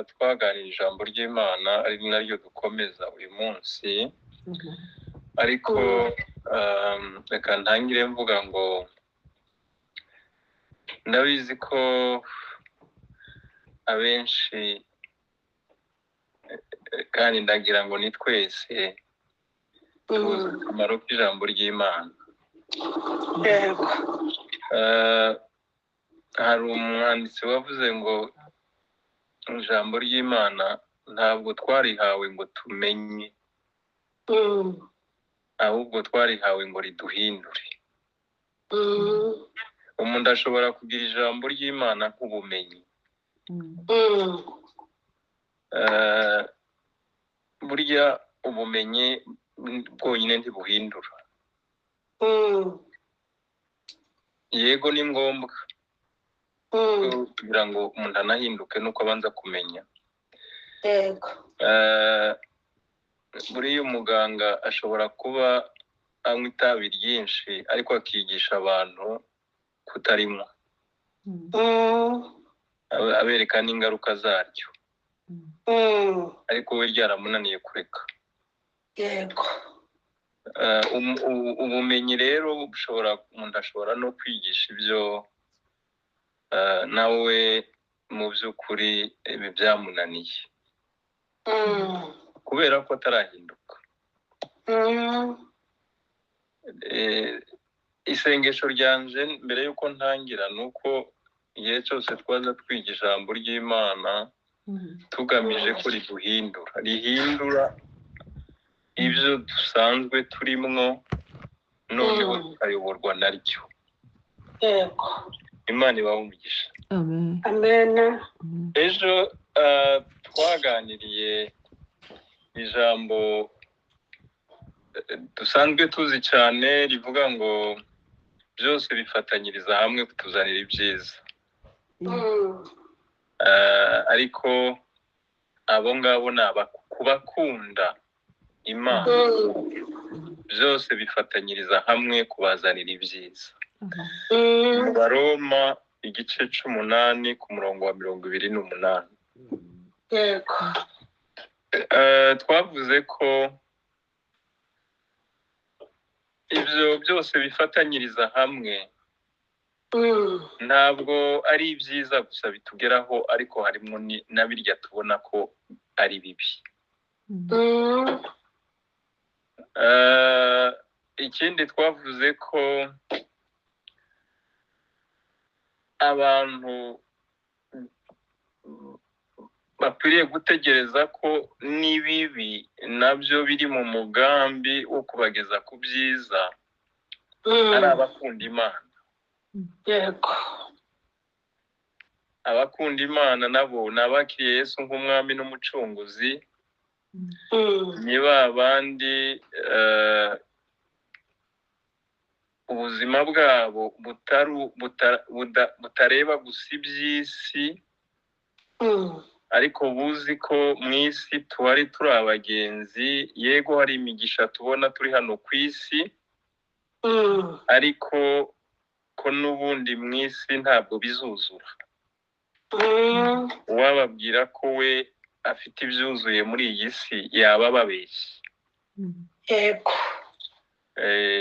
twaganira ijambo ry'Imana ari naryo dukomeza uyu munsi, ariko reka ntangire mvuga ngo ndabizi ko abenshi kandi ndagira ngo ni twese tuzi akamaro k'ijambo ry'Imana. Yego. Hari umwanditsi wavuze ngo ijambo ry'Imana ntabwo twarihawe ngo tumenye, ahubwo twarihawe ngo riduhindure. Umuntu ashobora kugira ijambo ry'Imana nk'ubumenyi. Burya ubumenyi bwonyine ntibuhindura. Yego ni ngombwa kugira ngo umuntu anahinduke nuko abanza kumenya. Yego. Buriya umuganga ashobora kuba anywa itabi ryinshi ariko akigisha abantu kutarinywa, abereka n'ingaruka zaryo, ariko we ryaramunaniye kureka. Yego. Ubumenyi rero bushobora, umuntu ashobora no kwigisha ibyo nawe mu by'ukuri ibi byamunaniye kubera ko atarahinduka. Isengesho ryanje mbere y'uko ntangira ni uko igihe cyose twaza twiga ijambo ry'Imana tugamije ko riduhindura, rihindura ibyo dusanzwe turimwo, noneho tukayoborwa naryo. Yego. Imana ibahe umugisha. Amen. Amen. Ejo twaganiriye ijambo dusanzwe tuzi cyane rivuga ngo byose bifatanyiriza hamwe kutuzanira ibyiza. Ariko abo ngabo ni kubakunda Imana, byose bifatanyiriza hamwe kubazanira ibyiza. Mu Baroma igice 8 ku murongo wa 28. Yego. Twavuze ko ibyo byose bifatanyiriza hamwe ntabwo ari ibyiza gusa bitugeraho, ariko harimo na birya tubona ko ari bibi. Ikindi twavuze ko abantu bakwiriye gutegereza ko n'ibibi nabyo biri mu mugambi wo kubageza ku byiza, ari abakunda Imana. Yego. Abakunda Imana nabo ni abakiriye Yesu nk'umwami n'umucunguzi, ni ba bandi ubuzima bwabo butareba gusa iby'isi, ariko buzi ko mu isi tuhari turi abagenzi. Yego hari imigisha tubona turi hano ku isi, ariko ko n'ubundi mu isi ntabwo bizuzura. Uwababwira ko we afite ibyuzuye muri iyi si yaba ababeshye. Yego.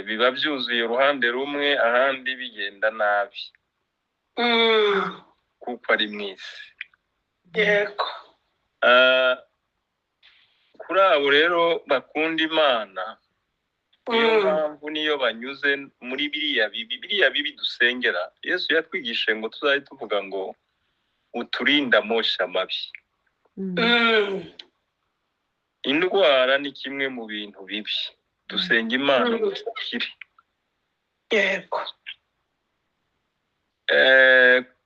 Biba byuzuye uruhande rumwe, ahandi bigenda nabi, kuko ari mu isi. Yego. Kuri abo rero bakunda Imana, niyo mpamvu niyo banyuze muri biriya bibi, biriya bibi dusengera, Yesu yatwigishije ngo tuzajye tuvuga ngo uturinda amosha mabi. Indwara ni kimwe mu bintu bibi dusenga Imana ngo dukire. Yego.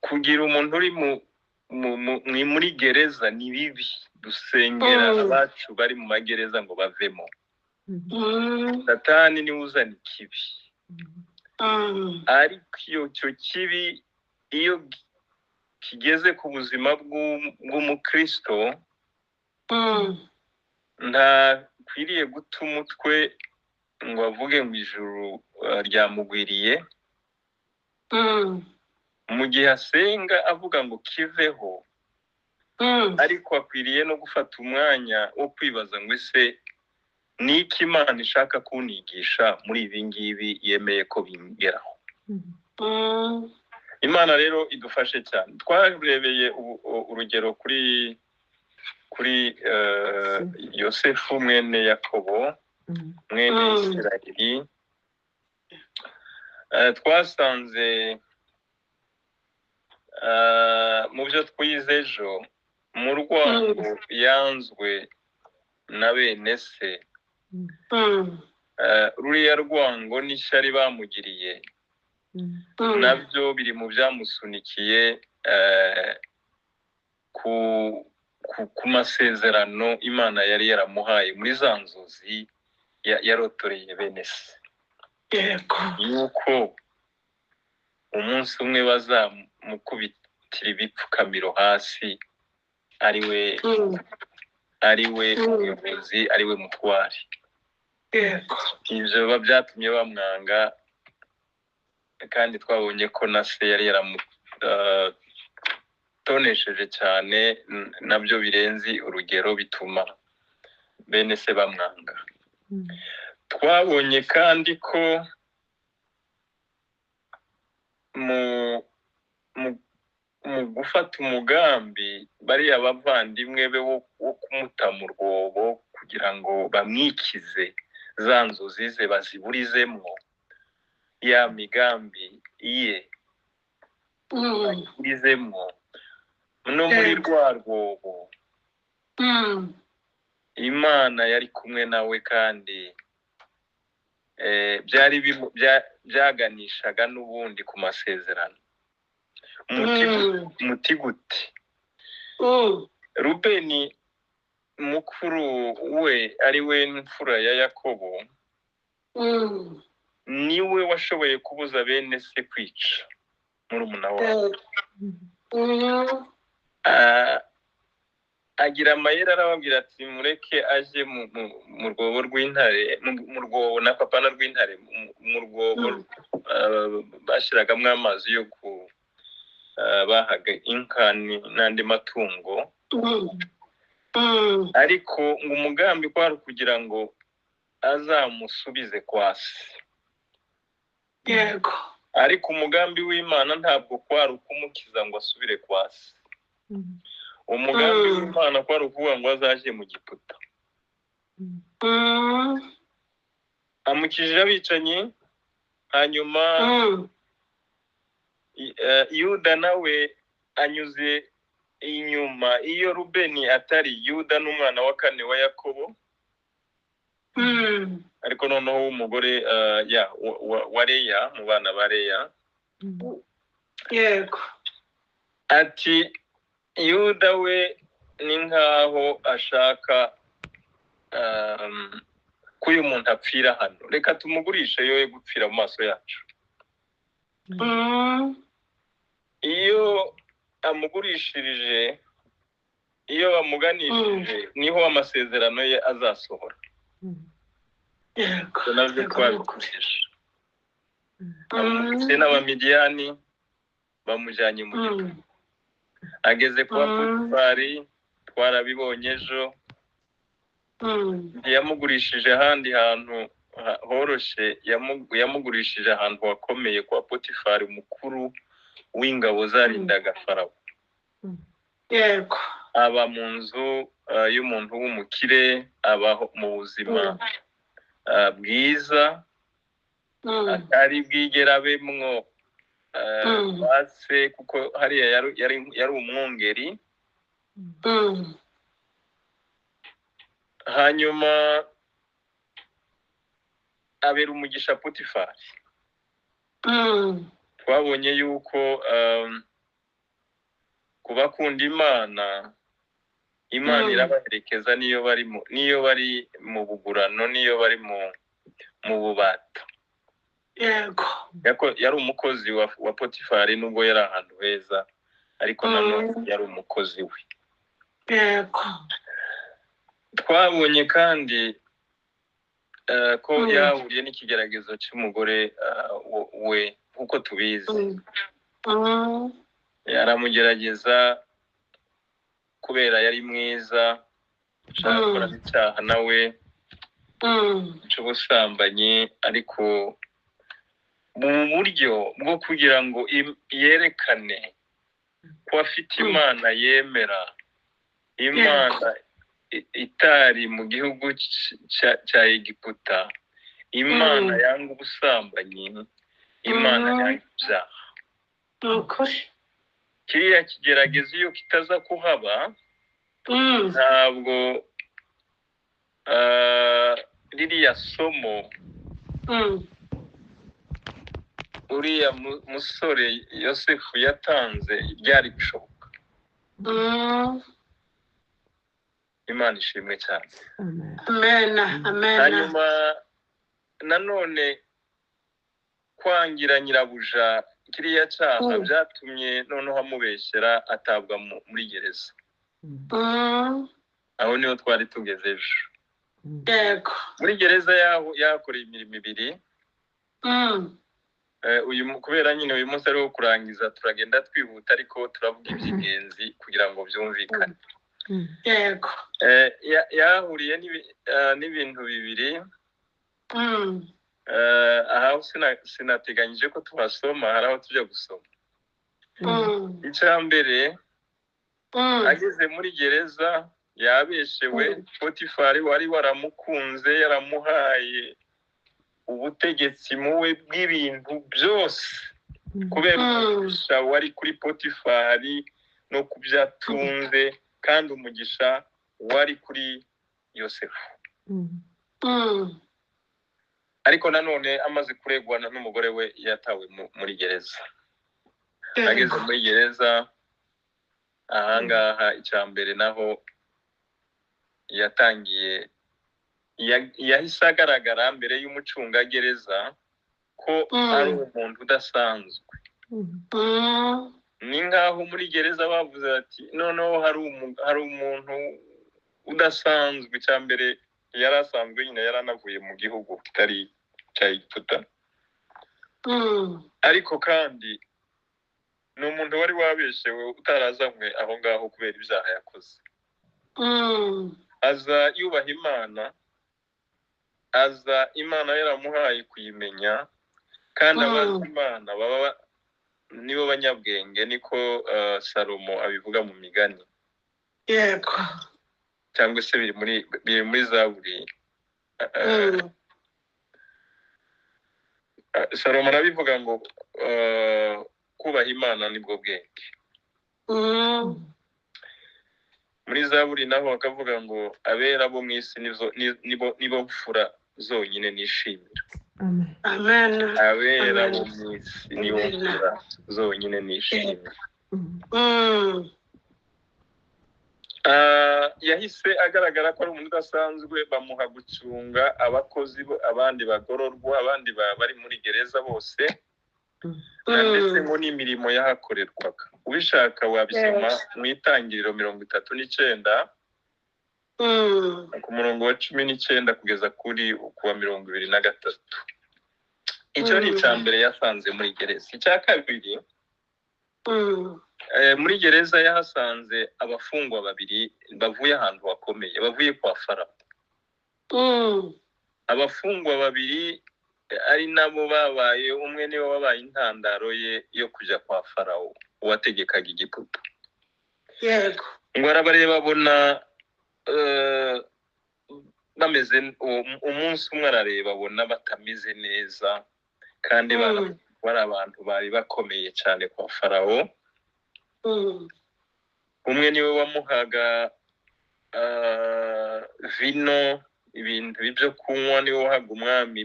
Kugira umuntu uri muri gereza ni bibi, dusengera abacu bari mu magereza ngo bavemo. Satani niwe uzana ikibi, ariko iyo cyo kibi iyo kigeze ku buzima bw'umukristo, ntakwiriye guta umutwe ngo avuge ngo ijuru ryamugwiriye. Mu gihe asenga avuga ngo kiveho, Ariko akwiriye no gufata umwanya wo kwibaza ngo ese ni iki Imana ishaka kunyigisha muri ibi ngibi yemeye ko bingeraho. Imana rero idufashe cyane. Twarebeye urugero kuri Yosefu mwene Yakobo, mwene Isirayeli. Twasanze mu byo twize ejo, mu rwango yanzwe na bene se, ruriya rwango n'ishyari bamugiriye nabyo biri mu byamusunikiye ku masezerano Imana yari yaramuhaye muri za nzozi yarotoreye bene se, yuko umunsi umwe bazamukubitira ibipfukamiro hasi, ariwe umuyobozi, ariwe mutware. Ibyo byatumye bamwanga, kandi twabonye ko na se yari yaramutonesheje cyane, nabyo birenze urugero bituma bene se bamwanga. Twabonye kandi ko mu gufata umugambi bariya bavandimwe be wo kumuta mu rwobo kugira ngo bamwikize za nzozi ze baziburizemwo ya migambi ye bayiburizemwo no muri rwa rwobo, Imana yari kumwe nawe, kandi byari byaganishaga n'ubundi ku masezerano. Muti gute? Rubeni mukuru we, ari we mfura ya Yakobo, niwe washoboye kubuza bene se kwica murumuna wabo. Agira amayeri, arababwira ati mureke aje mu rwobo rw'intare, mu rwobo na papa na rw'intare, mu rwobo bashyiragamo amazi yo ku bahaga inka n'andi matungo. Ariko ngo umugambi kwari kugira ngo azamusubize kwa se. Yego. Ariko umugambi w'Imana ntabwo kwari ukumukiza ngo asubire kwa se. Umugambi w'Imana kwari ukuvuga ngo azaje mu Giputa. Amukijije abicanyi, hanyuma Yuda nawe anyuze inyuma. Iyo Rubeni atari Yuda n'umwana wa kane wa Yakobo, ariko noneho w'umugore wa Leya, mu bana ba Leya. Yego. Ati Yuda we ni nkaho ashaka ko uyu muntu apfira hano, reka tumugurishe yoye gupfira mu maso yacu. Iyo amugurishirije, iyo bamuganishije, niho amasezerano ye azasohora. Yego. Nabyo twabikoresha. Ndetse n'Abamidiyani bamujyanye mu gitugu. Ageze kwa Potifari, twarabibonye ejo, ntiyamugurishije ahandi hantu horoshe, yamugurishije ahantu hakomeye kwa Potifari, umukuru w'ingabo zarindaga Farawo. Yego. Aba mu nzu y'umuntu w'umukire, abaho mu buzima bwiza, atari bwigera abemwo base, kuko hariya yari umwungeri. Hanyuma abera umugisha Potifari. Twabonye yuko kubakunda Imana, Imana irabaherekeza niyo bari mu bugurano, niyo bari mu bubata. Yego. Yari umukozi wa Potifari, nubwo yari ahantu heza, ariko nanone yari umukozi we. Yego. Twabonye kandi ko yahuriye n'ikigeragezo cy'umugore we, nkuko tubizi. Yaramugerageza, Kubera yari mwiza, ashaka gukora icyaha nawe cy'ubusambanyi, ariko mu buryo bwo kugira ngo yerekane ko afite Imana yemera, Imana itari mu gihugu cya Egiputa, Imana yanga ubusambanyi, Imana yanga ibyaha. Kiriya kigeragezo iyo kitaza kuhaba, ntabwo ririya somo uriya musore Yosefu yatanze ryari gushoboka. Imana ishimwe cyane. Amen. Amen. Hanyuma nanone kwangira nyirabuja kiriya cyaha byatumye noneho amubeshyera atabwa muri gereza. Aho niho twari tugeze ejo. Yego. Muri gereza yahakoreye imirimo ibiri. Uyu kubera nyine uyu munsi ariwo kurangiza, turagenda twihuta, ariko turavuga iby'ingenzi kugira ngo byumvikane. Yego. Yahuriye n'ibintu bibiri. Aho sinateganyije ko tuhasoma, hari aho tujya gusoma. Icya mbere, ageze muri gereza yabeshewe. Potifari wari waramukunze, yaramuhaye ubutegetsi muwe bw'ibintu byose, kubera umugisha wari kuri Potifari no kubyo atunze, kandi umugisha wari kuri Yosefu. Ariko nanone amaze kuregwa n'umugore we, yatawe muri gereza. Ageze muri gereza ahangaha, icya mbere naho yatangiye yahise agaragara mbere y'umucungagereza ko ari umuntu udasanzwe. Ni nk'aho muri gereza bavuze bati noneho hari umuntu udasanzwe. Icya mbere yari asanzwe nyine, yari anavuye mu gihugu kitari cya Egiputa, ariko kandi ni umuntu wari wabeshewe, utarazanywe aho ngaho kubera ibyaha yakoze. Aza yubaha Imana, aza Imana yaramuhaye kuyimenya, kandi abazi Imana baba nibo banyabwenge, niko Salomo abivuga mu migani. Yego. Cyangwa se biri muri Zaburi. Salomo arabivuga ngo kubaha Imana nibwo bwenge. Muri Zaburi naho bakavuga ngo abera bo mu isi nibo mfura zonyine nishimira. Amen. Abera bo mu isi nibo mfura zonyine nishimira. Yahise agaragara ko ari umuntu udasanzwe, bamuha gucunga abakozi, abandi bagororwa, abandi bari muri gereza bose, ndetse ngo n'imirimo yahakorerwaga. Ubishaka wabisoma mu Itangiriro 39, ku murongo wa 19 kugeza kuri kuwa 23. Icyo ni icya mbere yasanze muri gereza. Icya kabiri, muri gereza yahasanze abafungwa babiri bavuye ahantu hakomeye, bavuye kwa Farawo. Abafungwa babiri ari nabo babaye, umwe niwe wabaye intandaro ye yo kujya kwa Farawo uwategekaga Egiputa. Yego. Ngo arabareba abona bameze, umunsi umwe arareba abona batameze neza, kandi bari abantu bari bakomeye cyane kwa Farawo. Umwe niwe wamuhaga vino, ibintu byo kunywa, niwe wahaga umwami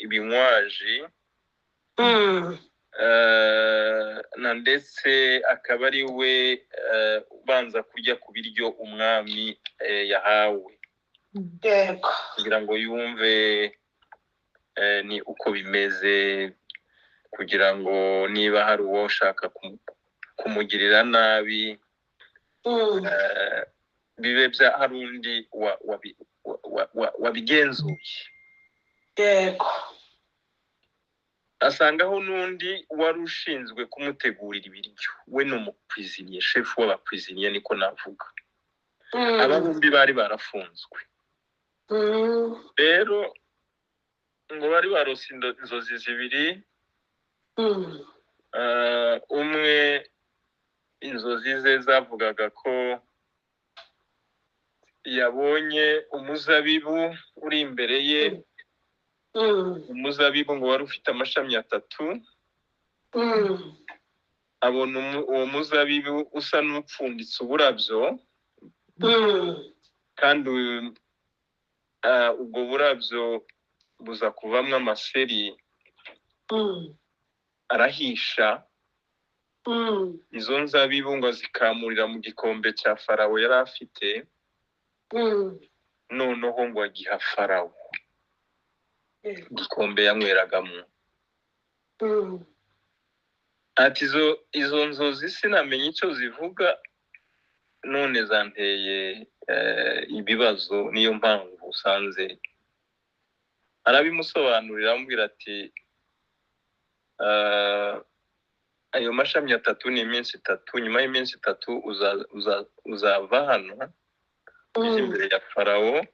ibinywaji, na ndetse akaba ari we ubanza kurya ku biryo umwami yahawe, Yego. kugira ngo yumve ni uko bimeze, kugira ngo niba hari uwo ushaka kumugirira nabi, bibe bya hari undi wabigenzuye. Yego. Asangaho n'undi wari ushinzwe kumutegurira ibiryo, we ni umucuisinier, shefu w'abacuisinier niko navuga. Aba bombi bari barafunzwe. Rero ngo bari barose inzozi zibiri. Umwe inzozi ze zavugaga ko yabonye umuzabibu uri imbere ye. Umuzabibu ngo wari ufite amashami atatu. Abona uwo muzabibu usa n'upfunditse uburabyo, kandi ubwo burabyo buza kuvamwo amaseri arahisha. Izo nzabibu ngo azikamurira mu gikombe cya Farawo yari afite, noneho ngo agiha Farawo igikombe yanyweragamo. Ati izo nzozi sinamenye icyo zivuga, none zanteye ibibazo, niyo mpamvu usanze. Arabimusobanurira, amubwira ati ayo mashami atatu ni iminsi itatu, nyuma y'iminsi itatu uzava hano ujye imbere ya Farawo,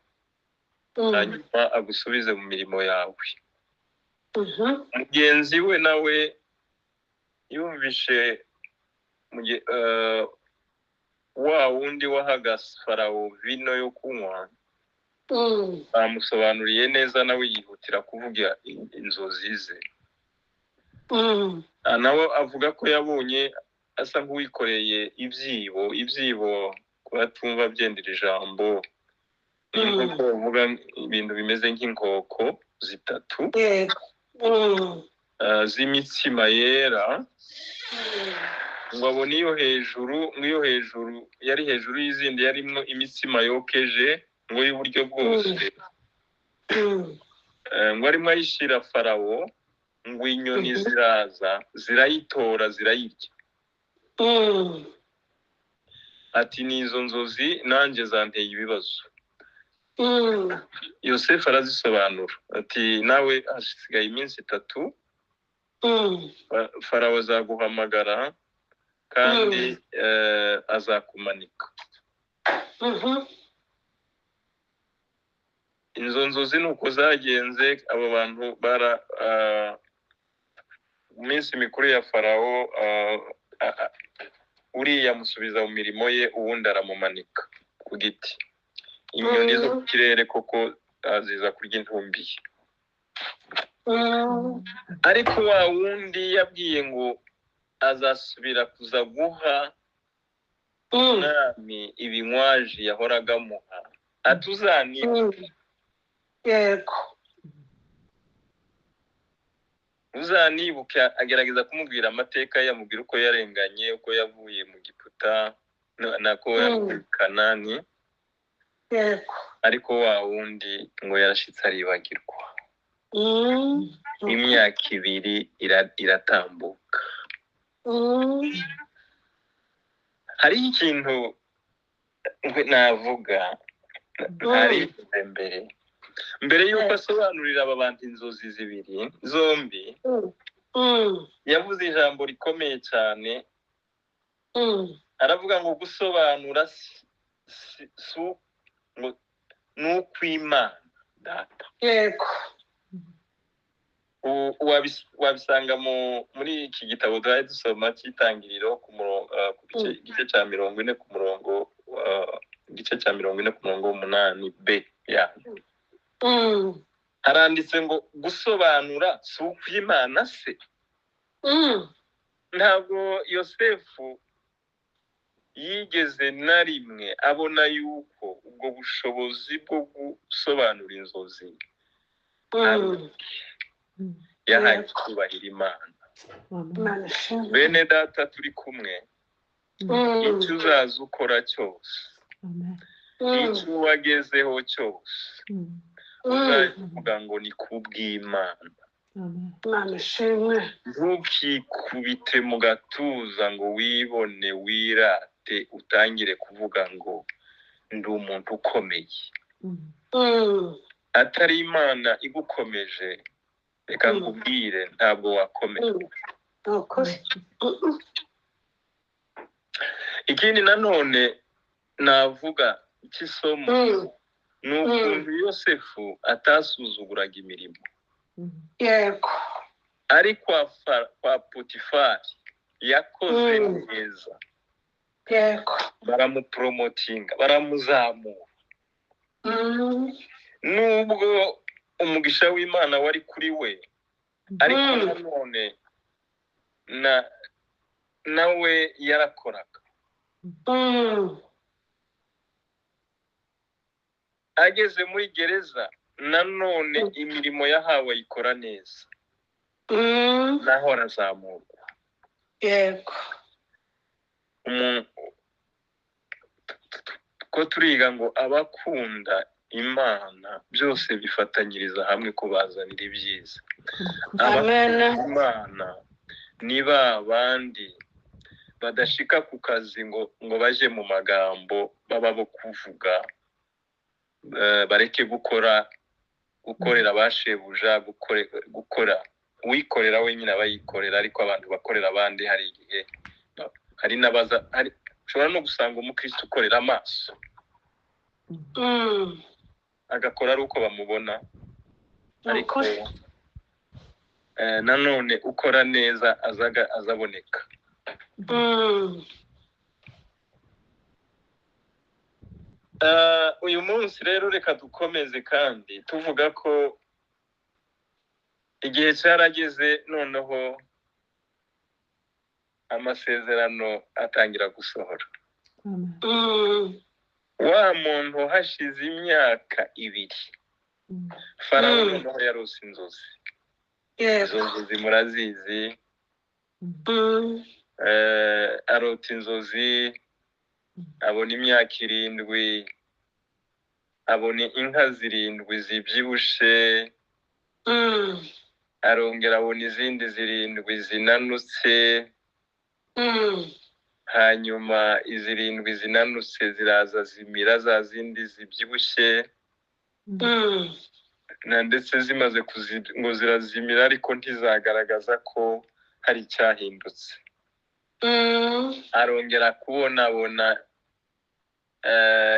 hanyuma agusubize mu mirimo yawe. Mugenzi we nawe yumvishe wa wundi wahaga Farawo vino yo kunywa, bamusobanuriye neza, nawe yihutira kuvuga inzozi ze. Nawe avuga ko yabonye asa nk'uwikoreye ibyibo. Ibyibo kubatumva byendera ijambo ni nko kuvuga ibintu bimeze nk'inkoko zitatu z'imitsima yera, ngo abone iyo hejuru, ngo iyo hejuru yari hejuru y'izindi yarimo imitsima yokeje ngo y'uburyo bwose, ngo arimo ayishyira Farawo, ngo inyoni ziraza zirayitora zirayirya. Ati ni izo nzozi nanjye zanteye ibibazo. Yosefu arazisobanura, ati nawe hasigaye iminsi itatu, Farawo azaguhamagara kandi azakumanika. Izo nzozi nuko zagenze. Abo bantu bara mu minsi mikuru ya Farawo, uriya amusubiza mu mirimo ye, uwundi aramumanika ku giti. Inyoni zo ku kirere koko ziza kurya intumbi ye. Ariko wa wundi yabwiye ngo azasubira kuza guha umwami ibinywaji yahoraga amuha, atuzanibuke. Yego. Uzanibuke. Agerageza kumubwira amateka ye, amubwira uko yarenganye, uko yavuye mu Giputa, nako yavuye i Kanani. Yego. Ariko wa wundi ngo yarashitse aribagirwa. Imyaka ibiri iratambuka. Hariho ikintu navuga ntarivuze mbere y'uko asobanurira aba bantu inzozi zibiri zombi. Yavuze ijambo rikomeye cyane, aravuga ngo gusobanura ni ukw'Imana Data. Yego. Wabisanga muri iki gitabo duhaye dusoma cy'Itangiriro, ku gice cya 40 ku murongo, igice cya 40 ku murongo 8 b ya. Haranditse ngo gusobanura si ukw'Imana se. Ntabwo Yosefu yigeze na rimwe abona yuko ubwo bushobozi bwo gusobanura inzozi yahaye kubahira Imana. Bene Data turi kumwe, icyo uzaza ukora cyose, icyo wagezeho cyose, uzavuga ngo ni kubw'Imana. Ntukikubite mu gatuza ngo wibone, wirate, utangire kuvuga ngo ndi umuntu ukomeye. Atari Imana igukomeje, reka nkubwire, ntabwo wakomeye. Ikindi nanone navuga cy'isomo ni ukuntu Yosefu atasuzuguraga imirimo. Yego. Ari kwa Potifari yakoze neza. Yego. Baramupromotinga, baramuzamura. Nubwo umugisha w'Imana wari kuri we, ariko nanone nawe yarakoraga. Ageze muri gereza nanone imirimo yahawe ayikora neza, naho arazamurwa. Yego. Ko turiga ngo abakunda Imana byose bifatanyiriza hamwe kubazanira ibyiza. Amen. Abakunda Imana ni ba bandi badashika ku kazi ngo baje mu magambo baba bo kuvuga, bareke gukorera bashebuja, gukora uwikorera wenyine aba yikorera, ariko abantu bakorera abandi hari igihe hari n'abaza, hari ushobora no gusanga umukristo ukorera amaso, agakora ari uko bamubona, ariko nanone ukora neza azaboneka. Uyu munsi rero reka dukomeze kandi tuvuga ko igihe cyarageze noneho amasezerano atangira gusohora. Wa muntu hashize imyaka 2 Farawo noneho yarose inzozi. Izo nzozi murazizi. Arota inzozi, abona imyaka 7, abona inka 7 zibyibushe, arongera abona izindi 7 zinanutse. Hanyuma 7 zinanutse ziraza zimira za zindi zibyibushye, na ndetse zimaze ngo zirazimira, ariko ntizagaragaza ko hari icyahindutse. Arongera kubonabona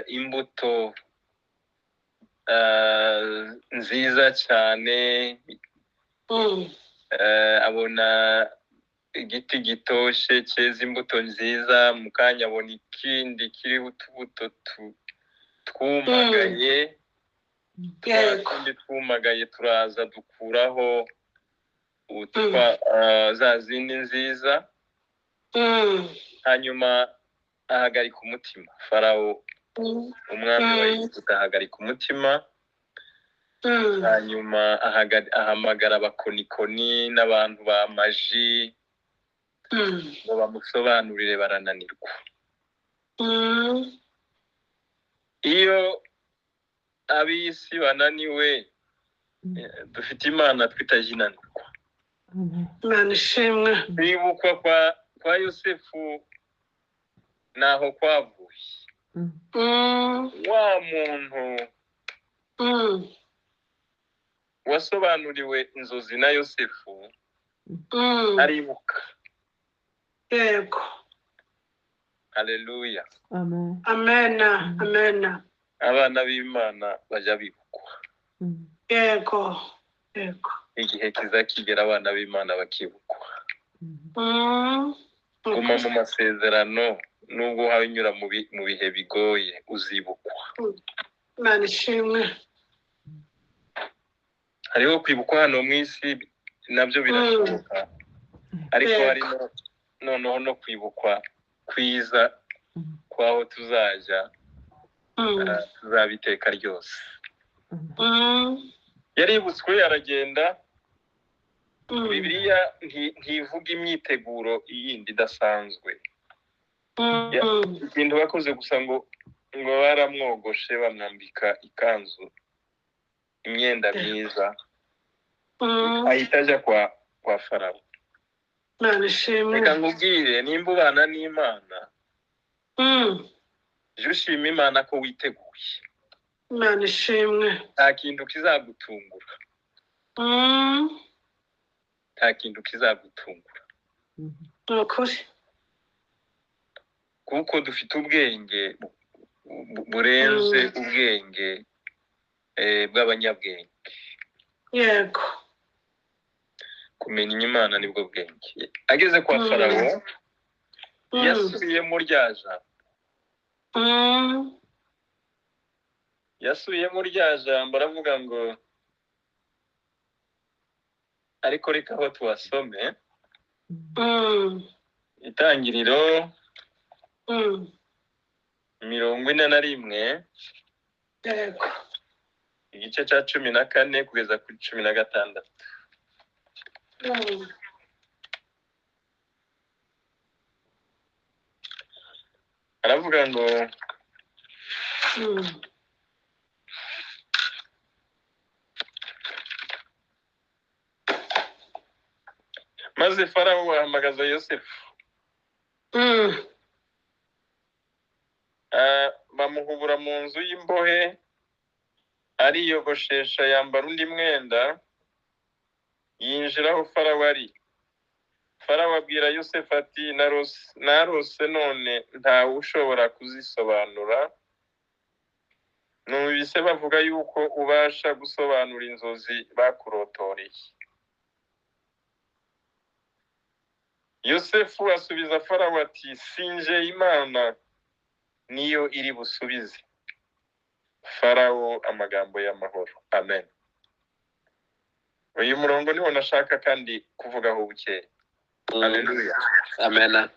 imbuto nziza cyane, abona igiti gitoshe cyeza imbuto nziza, mu kanya abona ikindi kiriho utubuto twumagaye, tundi twumagaye turaza dukuraho za zindi nziza. Hanyuma ahagarika umutima Farawo, umwami wa Egiputa ahagarika umutima. Hanyuma ahamagara abakonikoni n'abantu ba maji ngo bamusobanurire, barananirwa. Iyo ab'isi bananiwe, dufite Imana twitajinanirwa. Imana ishimwe. Kwibukwa kwa Yosefu naho kwavuye. Wa muntu wasobanuriwe inzozi na Yosefu aribuka. Yego. Haleluya. Amen. Amen. Amen. Abana b'Imana bajya bibukwa. Yego. Yego. Igihe kizakigera abana b'Imana bakibukwa. Guma mu masezerano nubwo unyura mu bihe bigoye uzibukwa. Imana ishimwe. Hariho kwibukwa hano mu isi nabyo birashoboka, ariko harimo noneho no kwibukwa kwiza kwaho tuzajya, tuzabiteka ryose. Yaributswe aragenda. Bibiliya ntivuga imyiteguro yindi idasanzwe. Ikintu bakoze gusa ngo baramwogoshe bamwambika ikanzu, imyenda myiza, ahita ajya kwa Farawo. Reka nkubwire, nimba ubana n'Imana, jya ushima Imana ko witeguye. Imana ishimwe. Nta kintu kizagutungura. Nta kintu kizagutungura. Ukuri. Kuko dufite ubwenge Burenze ubwenge bw'abanyabwenge. Yego. Kumenya Imana nibwo bwenge. Ageze kwa Farawo, yasubiyemo rya jambo. Yasubiyemo rya jambo, aravuga ngo, ariko reka aho tuhasome. Itangiriro 41, Yego. igice cya 14 kugeza kuri 16. Aravuga ngo, maze Farawo ahamagaza Yosefu, bamuhubura mu nzu y'imbohe, ariyogoshesha, yambara undi mwenda, yinjira aho Farawo ari. Farawo abwira Yosefu ati: "Narose none ntawe ushobora kuzisobanura. Numvise bavuga yuko ubasha gusobanura inzozi bakurotoreye." Yosefu asubiza Farawo ati: "Sinje Imana, niyo iri busubize Farawo amagambo y'amahoro." Amen. Uyu murongo niwo nashaka kandi kuvugaho bukeya. Haleluya. Amen.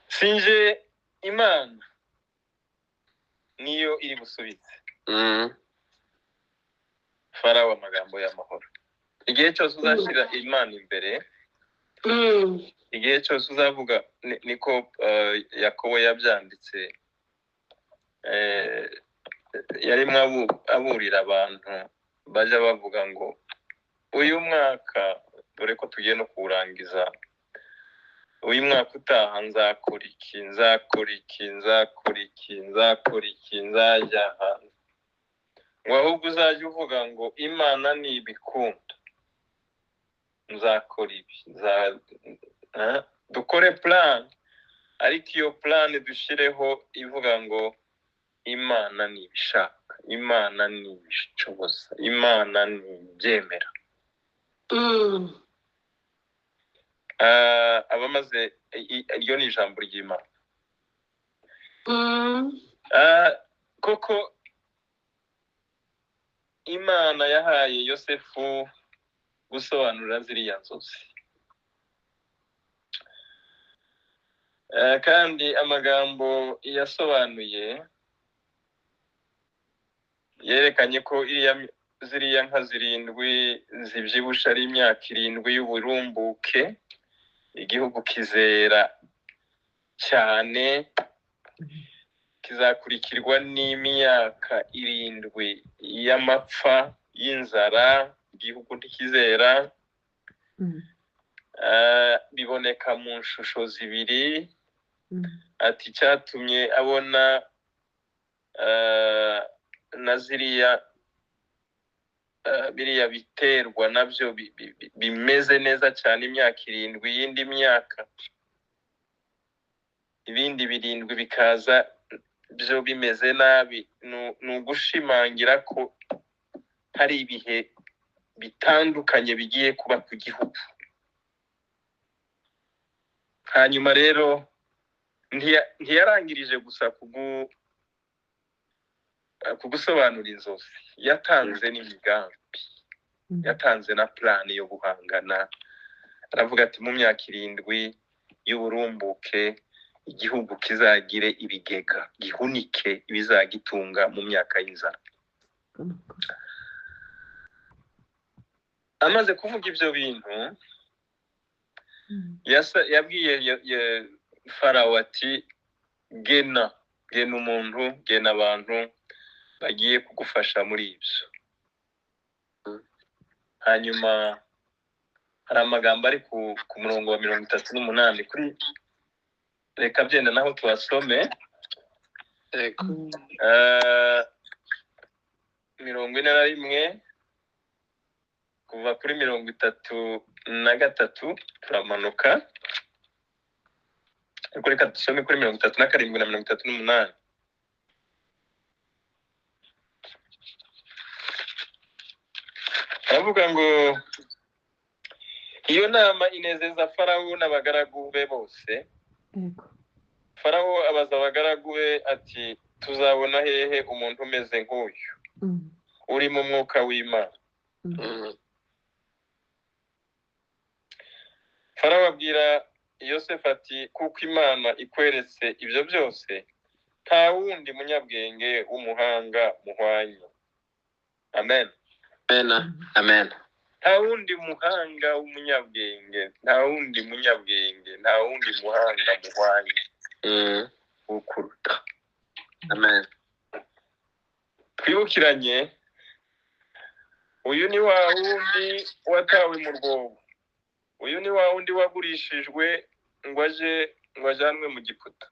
Sinje Imana, niyo iri busubize Farawo amagambo y'amahoro. Igihe cyose uzashyira Imana imbere, igihe cyose uzavuga, niko Yakobo yabyanditse, yarimo aburira abantu bajya bavuga ngo uyu mwaka, dore ko tugiye no kuwurangiza, uyu mwaka utaha nzakora iki, nzakora iki, nzakora iki, nzakora iki, nzajya aha. Ngo ahubwo uzajya uvuga ngo Imana nibikunda nzakora ibi, dukore plan, ariko iyo plan dushireho ivuga ngo Imana nibishaka, Imana nibishoboza, Imana nibyemera. Abamaze iryo ni ijambo ry'Imana. Koko Imana yahaye Yosefu gusobanura ziriya nzozi. Kandi amagambo yasobanuye yerekanye ko ziriya nka zirindwi zibyibushe ari imyaka 7 y'uburumbuke, igihugu kizera cyane, kizakurikirwa n'imyaka 7 y'amapfa y'inzara, igihugu ntikizera. Biboneka mu nshusho zibiri. Ati cyatumye abona na ziriya biriya biterwa nabyo bimeze neza cyane imyaka 7, yindi myaka ibindi 7 bikaza byo bimeze nabi. Ni ugushimangira ko hari ibihe bitandukanye bigiye kuba ku gihugu. Hanyuma rero ntiyarangirije gusa kugusobanura inzozi, yatanze n'imigambi, yatanze na plan yo guhangana. Aravuga ati mu myaka 7 y'uburumbuke igihugu kizagire ibigega, gihunike ibizagitunga mu myaka y'inzara. Amaze kuvuga ibyo bintu, yabwiye Farawo ati gena umuntu, gena abantu bagiye kugufasha muri ibyo. Hanyuma hari amagambo ari ku murongo wa 38, kuri reka byenda naho tuhasome. 41 kuva kuri 33 turamanuka, ariko reka dusome kuri 37 na 38. Aravuga ngo iyo nama inezeza Farawo n'abagaragu be bose. Yego. Farawo abaza abagaragu be ati: "Tuzabona hehe umuntu umeze nk'uyu uri mu mwuka w'Imana?" Farawo abwira Yosefu ati: "Kuko Imana ikweretse ibyo byose, nta wundi munyabwenge w'umuhanga muhwanye." Amen. Amen. Amen. Nta wundi muhanga w'umunyabwenge, nta wundi munyabwenge, nta wundi muhanga muhwanye ukuruta. Amen. Twibukiranye, uyu ni wa wundi watawe mu rwobo, uyu ni wa wundi wagurishijwe ngo aje ngo ajyanwe mu Giputa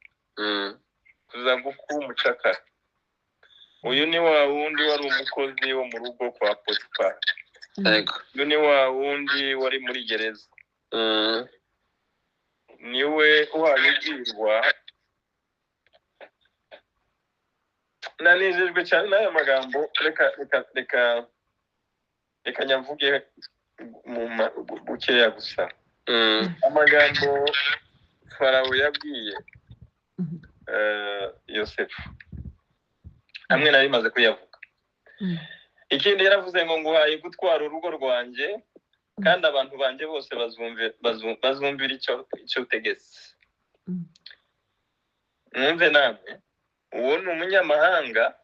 kuza kuba umucakara, uyu ni wa wundi wari umukozi wo mu rugo kwa Potifari, uyu ni wa wundi wari muri gereza, niwe uhaye ubwirwa. Nanejejwe cyane n'aya magambo. Reka reka reka reka nyamvuge mu bukeya gusa. Amagambo Farawo yabwiye Yosefu amwe nari maze kuyavuga. Ikindi yaravuze ngo: "Nguhaye gutwara urugo rwanjye, kandi abantu banjye bose bazumvira icyo utegetse." Mwumve namwe, uwo ni umunyamahanga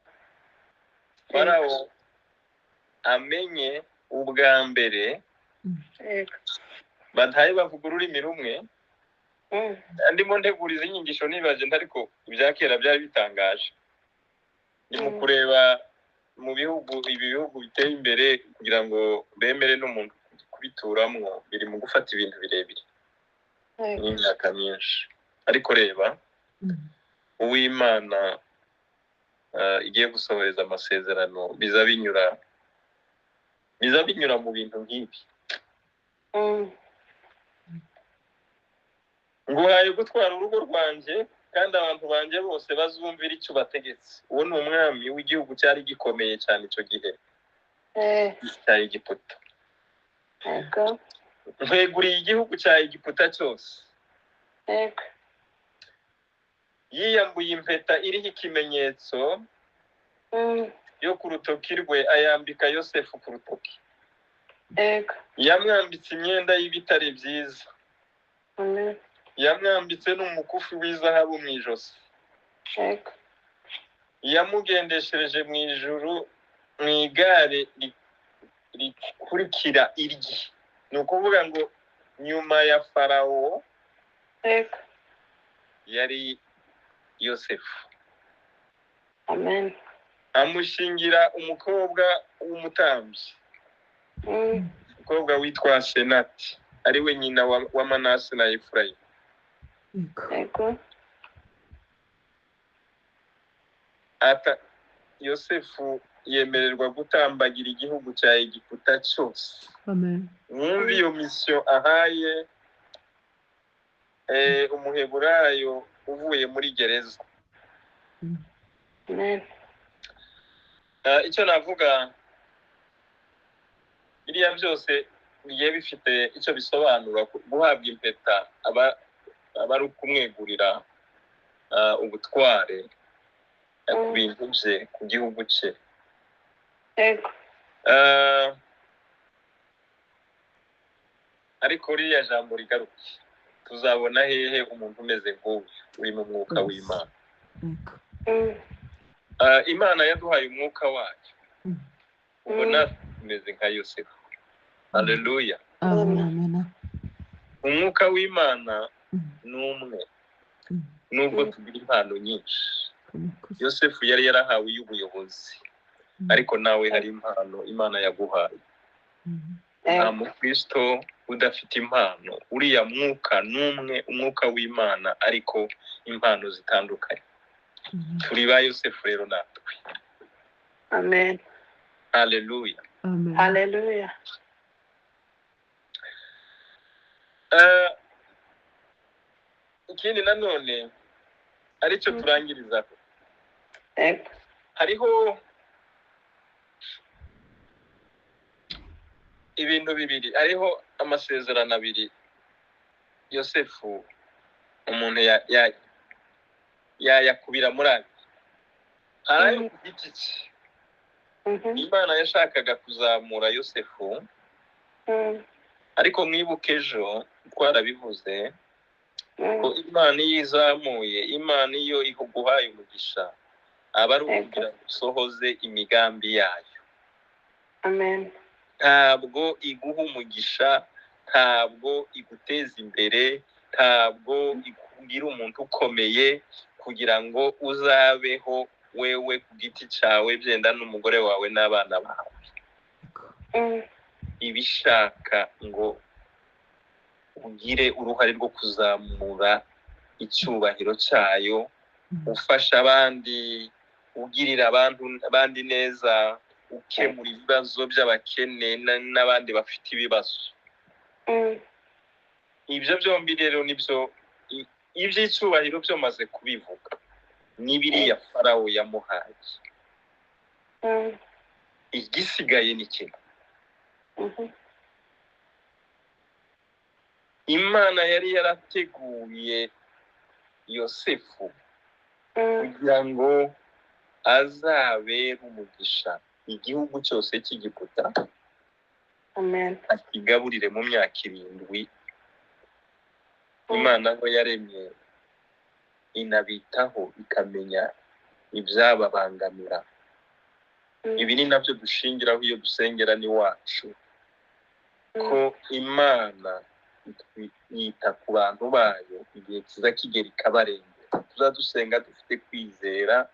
Farawo amenye ubwa mbere, badahaye bavuga ururimi rumwe. Ndimo ntegura izi nyigisho nibaje, ariko ibya kera byari bitangaje. Ni mu kureba mu bihugu, ibi bihugu biteye imbere, kugira ngo bemere n'umuntu kubituramwo biri mu gufata ibintu birebire n'imyaka myinshi. Ariko reba uw'Imana igiye gusohoreza amasezerano, biza binyura mu bintu nk'ibi. Nguhaye gutwara urugo rwanjye, kandi abantu banjye bose bazumvira icyo bategetse. Uwo ni umwami w'igihugu cyari gikomeye cyane icyo gihe cya Egiputa. Nkweguriye igihugu cya Egiputa cyose. Yiyambuye impeta iriho ikimenyetso yo ku rutoki rwe, ayambika Yosefu ku rutoki. Yamwambitse imyenda y'ibitare byiza, yamwambitse n'umukufi w'izahabu mu ijosi. Yamugendeshereje mu ijuru mu igare rikurikira irye. Ni ukuvuga ngo nyuma ya Farawo yari Yosefu. Amen. Amushingira umukobwa w'umutambyi, umukobwa witwa Senati, ari we nyina wa Manase na Efurayimu. Ata Yosefu yemererwa gutambagira igihugu cya Egiputa cyose. Amen. Mwumve iyo misiyo ahaye umuheburayo uvuye muri gereza. Amen. Icyo navuga, biriya byose bigiye bifite icyo bisobanura. Guhabwa impeta aba ari ukumwegurira ubutware ku bintu bye, ku gihugu cye. Ariko ririya jambo rigaruke: tuzabona hehe umuntu umeze nk'uyu uri mu mwuka w'Imana? Imana yaduhaye umwuka wayo, ubona tumeze nka Yosefu. Haleluya. Umwuka w'Imana ni umwe, nubwo tugira impano nyinshi. Yosefu yari yarahawe iy'ubuyobozi, ariko nawe hari impano Imana yaguhaye. Nta mukristo udafite impano. Uriya mwuka ni umwe, umwuka w'Imana, ariko impano zitandukanye. Turi ba Yosefu rero natwe. Amen. Haleluya. Haleluya. Ikindi nanone aricyo turangirizaho, hariho Ibintu bibiri, hariho amasezerano abiri Yosefu umuntu yayakubira muri abiri. Hari ayo ku giti cye. Imana yashakaga kuzamura Yosefu, ariko mwibuke ejo twarabivuze ko Imana iyo izamuye, Imana iyo iguhaye umugisha, aba ari ukugira ngo usohoze imigambi yayo. Amen. Ntabwo iguha umugisha, ntabwo iguteza imbere, ntabwo ikugira umuntu ukomeye kugira ngo uzabeho wewe ku giti cyawe, byenda n'umugore wawe n'abana bawe. Ibishaka ngo ugire uruhare rwo kuzamura icyubahiro cyayo, ufasha abandi, ugirira abandi neza, ukemura ibibazo by'abakene n'abandi bafite ibibazo. Ibyo byombi rero nibyo iby'icyubahiro byo maze kubivuga, ni biriya Farawo yamuhaye. Igisigaye ni kimwe. Imana yari yarateguye Yosefu kugira ngo azabere umugisha igihugu cyose cy'Egiputa. Amen. Akigaburire mu myaka 7. Imana ngo yaremye inabitaho, ikamenya ibyababangamira. Ibi ni nabyo dushingiraho iyo dusengera n'iwacu, ko Imana yita ku bantu bayo, igihe kiza kigera ikabarengera. Tuzadusenga dufite kwizera.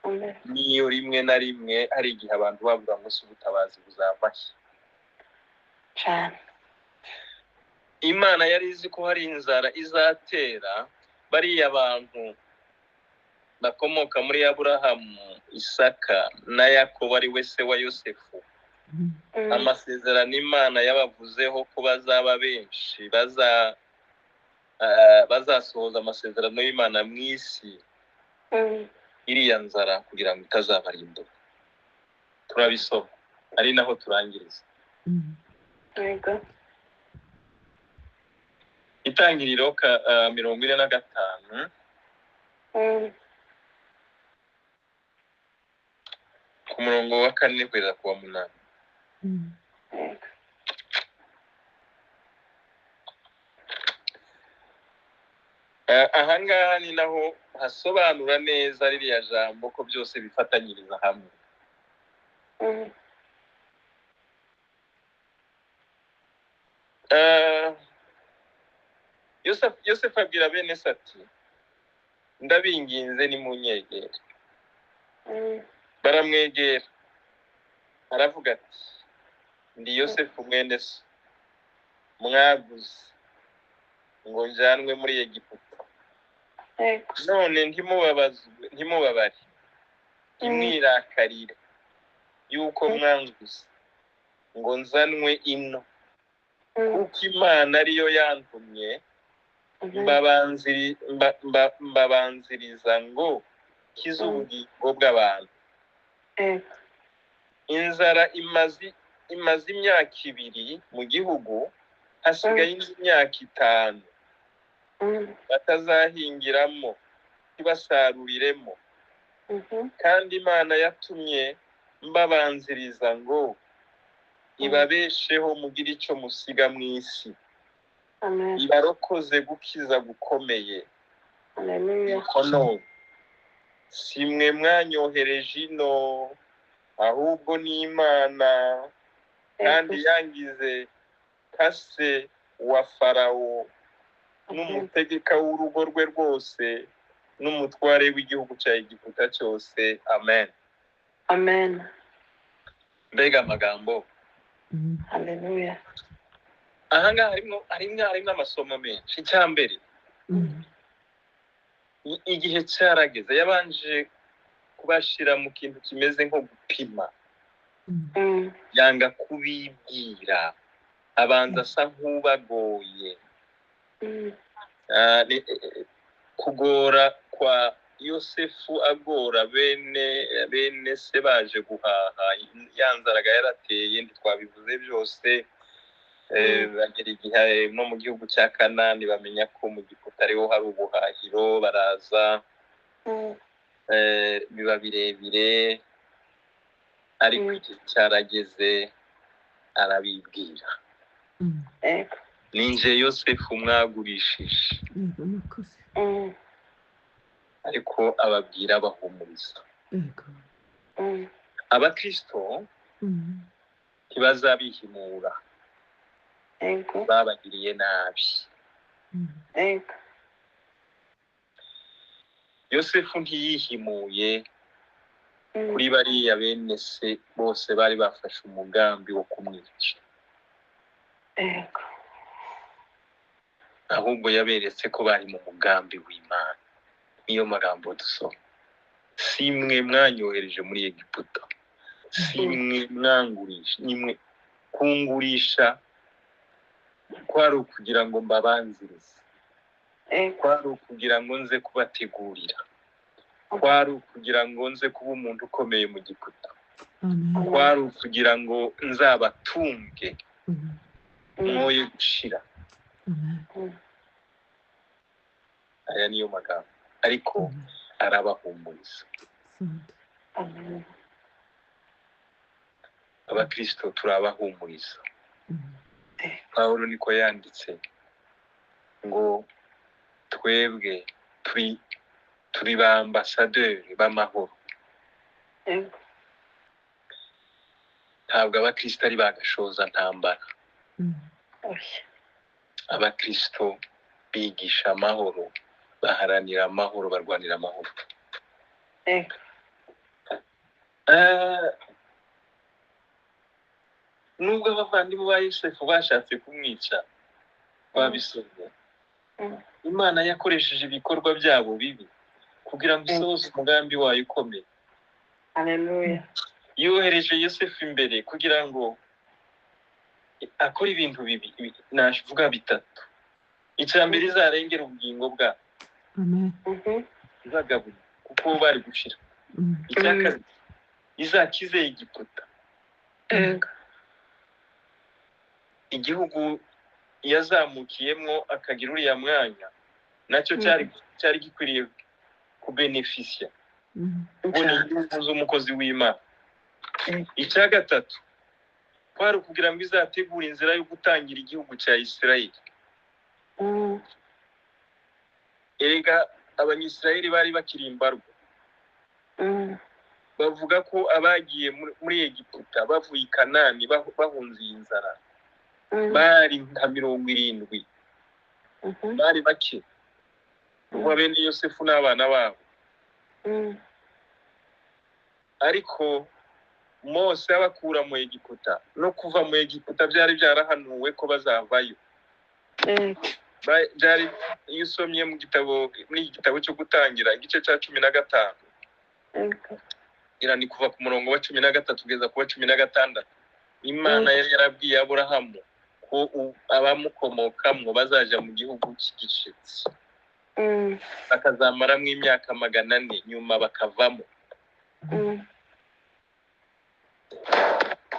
Amen. Niyo rimwe na rimwe hari igihe abantu bavuga ngo si ubutabazi buzavahe. Cyane. Imana yari izi ko hari inzara izatera bariya bantu bakomoka muri Aburahamu, Isaka na Yakobo, ari we se wa Yosefu. Amasezerano Imana yabavuzeho ko bazaba benshi, bazasohoza amasezerano y'Imana mu isi, iriya nzara kugira ngo itazabarimbura. Turabisoma, ari naho turangiriza. Yego. Itangiriro 45 ku murongo wa 4 kugeza ku wa 8. Yego. Ahangaha ni naho hasobanura neza ririya jambo ko byose bifatanyiriza hamwe. Yosefu abwira bene se ati, ndabinginze nimunyegere. Baramwegera, aravuga ati, ndi Yosefu mwene so mwaguze ngo njyanwe muri Egiputa. Yego. None ntimubabare, ntimwirakarire yuko mwanguze ngo nzanwe ino, kuko Imana ariyo yantumye mbabanziriza ngo nkize ubugingo bw'abantu. Yego. Inzara imaze imyaka 2 mu gihugu, hasigaye indi myaka 5 batazahingiramo ntibasaruriremo. Kandi Imana yatumye mbabanziriza ngo ibabesheho mugire icyo musiga mu isi. Amen. Ibarokoze gukiza gukomeye. Haleluya. Nuko none si mwe mwanyohereje ino, ahubwo ni Imana, kandi yangize kase wa Farawo n'umutegeka w'urugo rwe rwose n'umutware w'igihugu cya Egiputa cyose. Amen. Amen. Mbega amagambo. Haleluya. Ahangaha harimo amasomo menshi. Icya mbere, igihe cyarageze yabanje kubashira mu kintu kimeze nko gupima, yanga kubibwira, abanza asa nk'ubagoye. Kugora kwa Yosefu agora bene se baje guhaha, ya nzaraga yarateye, ntitwabivuze byose. Bagera igihe no mu gihugu cya Kanani bamenya ko mu Giputa ariho hari ubuhahiro, baraza, biba birebire, ariko igihe cyarageze arabibwira. Ninje Yosefu mwagurishije. Ariko ababwira abahumuriza. Abakristo ntibazabihimura babagiriye nabi. Yosefu ntiyihimuye kuri bariya bene se bose bari bafashe umugambi wo kumwica. Ahubwo yaberetse ko bari mu mugambi w'Imana. Niyo magambo dusoma. Si mwe mwanyohereje muri Egiputa, si mwe mwangurisha, nimwe kungurisha kwari ukugira ngo mbabanzirize, kwari ukugira ngo nze kubategurira, kwari ukugira ngo nze kuba umuntu ukomeye mu Giputa, kwari ukugira ngo nzabatunge mwoye gushira. Aya niyo magambo, ariko arabahumuriza. Abakristo turabahumuriza. Pawulo niko yanditse ngo twebwe turi ba ambasaderi b'amahoro. Ntabwo abakristo ari bagashoza ntambara. Abakristo bigisha amahoro, baharanira amahoro, barwanira amahoro. Nubwo abavandimwe ba Yosefu bashatse kumwica, babisomye, Imana yakoresheje ibikorwa byabo bibi kugira ngo isohoze umugambi wayo ukomeye. Haleluya. Yohereje Yosefu imbere kugira ngo akore ibintu bibi, navuga bitatu. Icya mbere, izarengera ubugingo bwabo, izagaburira kuko bari gushira. Icya kabiri, izakize Egiputa, igihugu yazamukiyemo akagira uriya mwanya, nacyo cyari gikwiriye kubenefisiya ubona inyungu z'umukozi w'Imana. Icya gatatu, kwari ukugira ngo izategure inzira yo gutangira igihugu cya Isirayeli. Erega Abanyisirayeli bari bakiri imbarwa. Bavuga ko abagiye muri Egiputa bavuye i Kanani bahunze iyi nzara bari nka 70, bari bake, kuko bene Yosefu n'abana babo. Ariko Mose abakura mu Egiputa, no kuva mu Egiputa byari byarahanuwe ko bazavayo. Byari, iyo usomye mu gitabo, muri iki gitabo cyo gutangira igice cya 15, ni kuva ku murongo wa 13 kugeza ku wa 16, Imana yari yarabwiye Aburahamu ko abamukomokamwo bazaja mu gihugu cy'igishitsi, bakazamaramwo imyaka 400, nyuma bakavamo.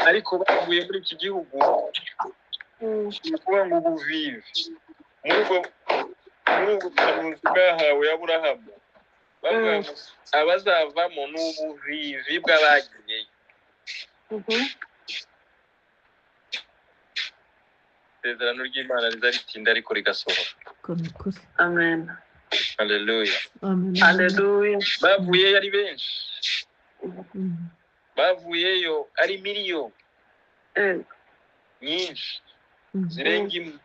Ariko bavuye muri iki gihugu, ni ukuvuga ngo ubuvivi muri ubwo buhanuzi bwahawe Aburahamu, bavuga ngo abazavamo ni ubuvivi bw'abagiyeyo. Isezerano ry'Imana riza ritinda ariko rigasohora. Amen. Haleluya. Haleluya. Bavuyeyo ari benshi, bavuyeyo ari miliyoni nyinshi zirenga imwe,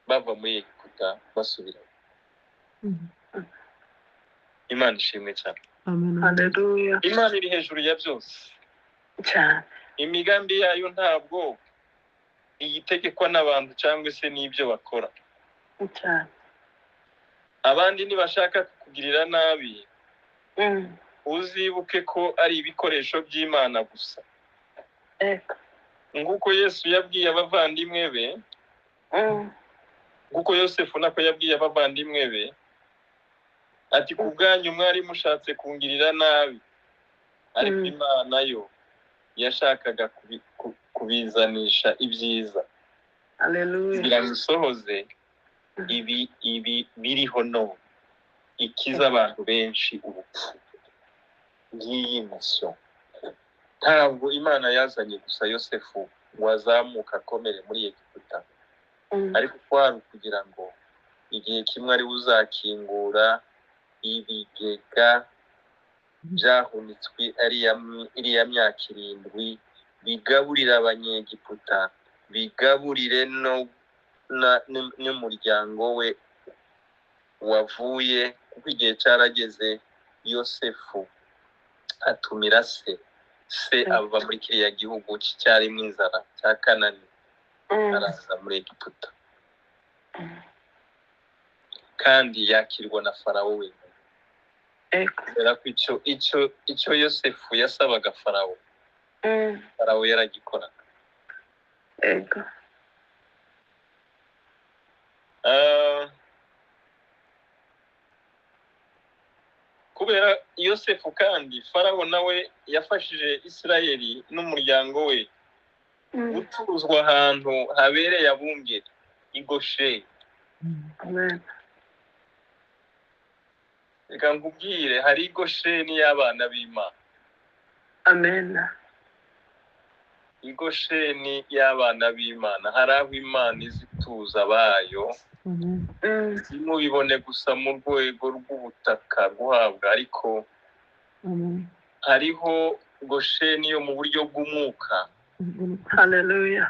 bava muri Egiputa basubira. Imana ishimwe cyane. Haleluya. Imana iri hejuru ya byose cyane. Imigambi yayo ntabwo iyitegekwa n'abantu cyangwa se n'ibyo bakora cyane. Abandi nibashaka kukugirira nabi, uzibuke ko ari ibikoresho by'Imana gusa. Nguko Yesu yabwiye abavandimwe be, Kuko Yosefu nako yabwiye abavandimwe be ati ku bwanyu mwari mushatse kungirira nabi, ariko Imana yo yashakaga kubizanisha ibyiza. Haleluya. Kugira ngo isohoze ibi biriho none, ikiza abantu benshi urupfu. Ngiyi misiyo. Ntabwo Imana yazanye gusa Yosefu ngo azamuke akomere muri Egiputa, ariko kwari ukugira ngo igihe kimwe ari uzakingura ibigega byahunitswe iriya myaka 7, bigaburira Abanyegiputa, bigaburire n'umuryango we wavuye, kuko igihe cyarageze Yosefu atumira se ava muri kiriya gihugu cyarimo inzara cya Kanani, araza muri Egiputa, kandi yakirwa na Farawo wenyine. Kubera ko icyo Yosefu yasabaga Farawo, Farawo yaragikoraga. Kubera Yosefu kandi Farawo nawe yafashije Isirayeli n'umuryango we gutuzwa ahantu habereye abungeri, i Gosheni. Amen. Reka nkubwire, hari i Gosheni y'abana b'Imana. Amen. I Gosheni y'abana b'Imana, hari aho Imana izituza abayo. Ntimubibone gusa mu rwego rw'ubutaka guhabwa, ariko hariho Gosheni yo mu buryo bw'umwuka. Haleluya.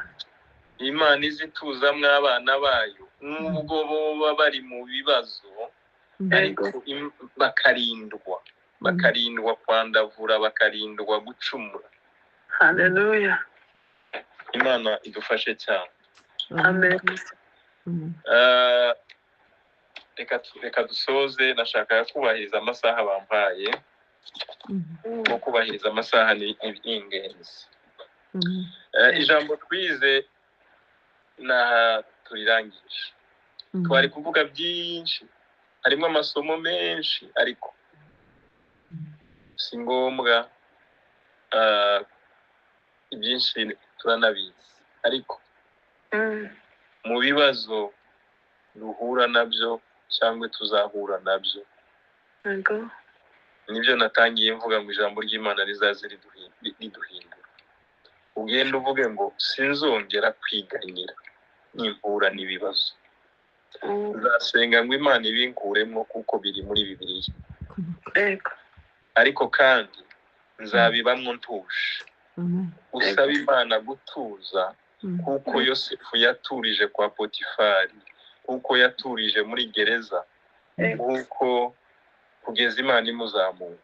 Imana izituzamwo abana bayo, nubwo boba bari mu bibazo, ariko bakarindwa kwandavura, bakarindwa gucumura. Haleluya. Imana idufashe cyane. Amen. Reka dusoze. Nashaka kubahiriza amasaha bampaye, kuko kubahiriza amasaha ni ingenzi. Ijambo twize naha turirangije. Twari kuvuga byinshi, harimo amasomo menshi, ariko si ngombwa, ibyinshi turanabizi. Ariko mu bibazo duhura nabyo cyangwa tuzahura nabyo, nibyo natangiye mvuga ngo ijambo ry'Imana rizaze riduhindura. Ugenda uvuge ngo sinzongera kwiganyira nimpura n'ibibazo, nzasenga ngo Imana ibinkuremo kuko biri muri Bibiliya. Ariko kandi nzabibamwo ntuje. Usaba Imana gutuza, kuko Yosefu yaturije kwa Potifari, kuko yaturije muri gereza, kuko kugeza Imana imuzamuye.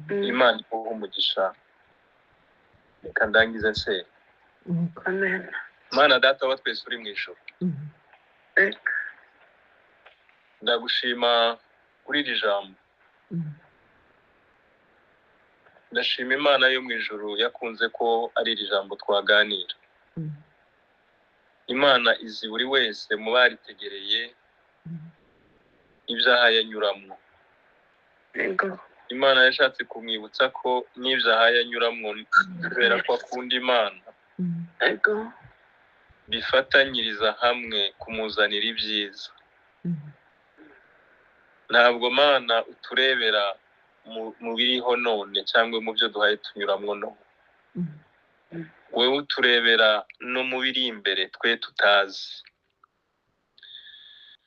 Imana iguhe umugisha. Reka ndangize nsenga. Amen. Mana Data wa twese uri mu ijuru, ndagushima kuri iri jambo. Ndashima Imana yo mu ijuru yakunze ko ari iri jambo twaganira. Imana izi buri wese mu baritegereye ibyaha yanyuramwo. Imana yashatse kumwibutsa ko n'ibyaha yanyuramwo kubera ko akunda Imana, bifatanyiriza hamwe kumuzanira ibyiza. Ntabwo Mana uturebera mu biriho none cyangwa mu byo duhaye tunyuramwo none. Wewe uturebera no mu biri imbere twe tutazi.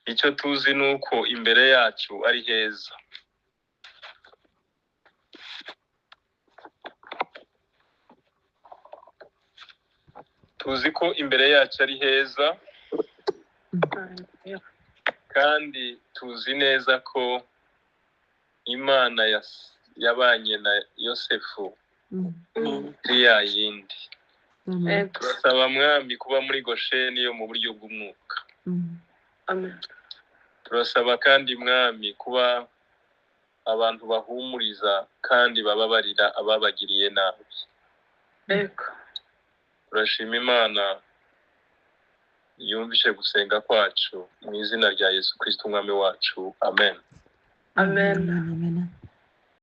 Icyo tuzi ni uko imbere yacu ari heza. Tuzi ko imbere yacu ari heza, kandi tuzi neza ko Imana yabanye na Yosefu ya yindi. Turasaba Mwami kuba muri Gosheni yo mu buryo bw'umwuka. Turasaba kandi Mwami kuba abantu bahumuriza kandi bababarira ababagiriye nabi. Turashima Imana Yumvishe gusenga kwacu mu izina rya Yesu Kristo, Umwami wacu. Amen. Amen. Amen.